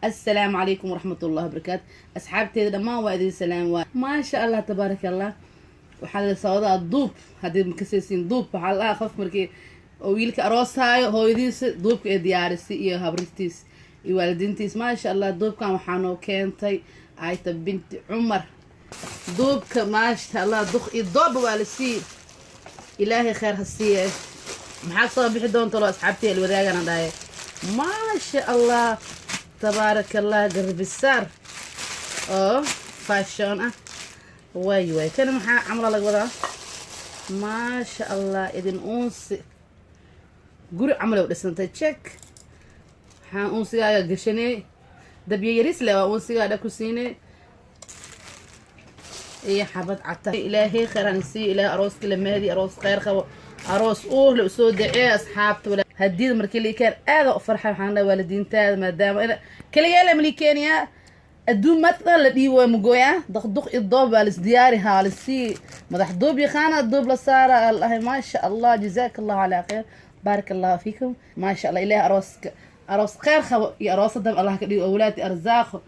Assalaamu calaykum waraxmatullahi wabarakaatu. Asxaabteeda dhammaan waa idin salaam. Waa maasha Allah, tabaaraka Allah. Waxaa la socdaa duub. Haddii makasaysiin duub, waxaa la dhahaa qof markii oo wiilka aroosaayo, hooyadiisa duubka ee diyaarisay iyo habrirtiis iyo waalidiintiis. Maasha Allah, duubkan waxaa noo keentay Ayta binti Cumar. Duubka, maasha Allah, duq iyo dooba waa la sii. Ilaahay kheyr ha siiye. Maxaa soo bixi doonta loo asxaabtii alwadaagana dhahay. Maasha Allah, tabaaraka Allah, garbisaar oo fashion ah. Waay waay, kana maxaa camala laga wadaa? Maasha Allah, idin uunsi guri camal u dhisantay. Check, waxaan uunsigaaga gashanay dabya yaris le, waa uunsigaa dha ku siinay iyo xabad cata. Ilaahay kheyran siiyo. Ilaahay arooska lamaadi, aroos kheyr qabo, aroos uur le usoo dacee. Asxaabta, hadiyada markii lii keen aada u farxay. Waxaan dhahay waalidiintaada, maadaama ina kaligeela malii keeniyaa, adduun maadka dhan la dhiibo waa mugooya. Daqduq iyo doob baa lis diyaari haa, lisii madax duub yaqaana, duub la saara allahi. Maasha Allah, jazaaka Allahu calaa khayr, baaraka Allahu fiikum. Maasha Allah, ilaah arooska aroos kheyr qabo iyo aroosadab Allah ka dhigo, awlaadi arzaaqo.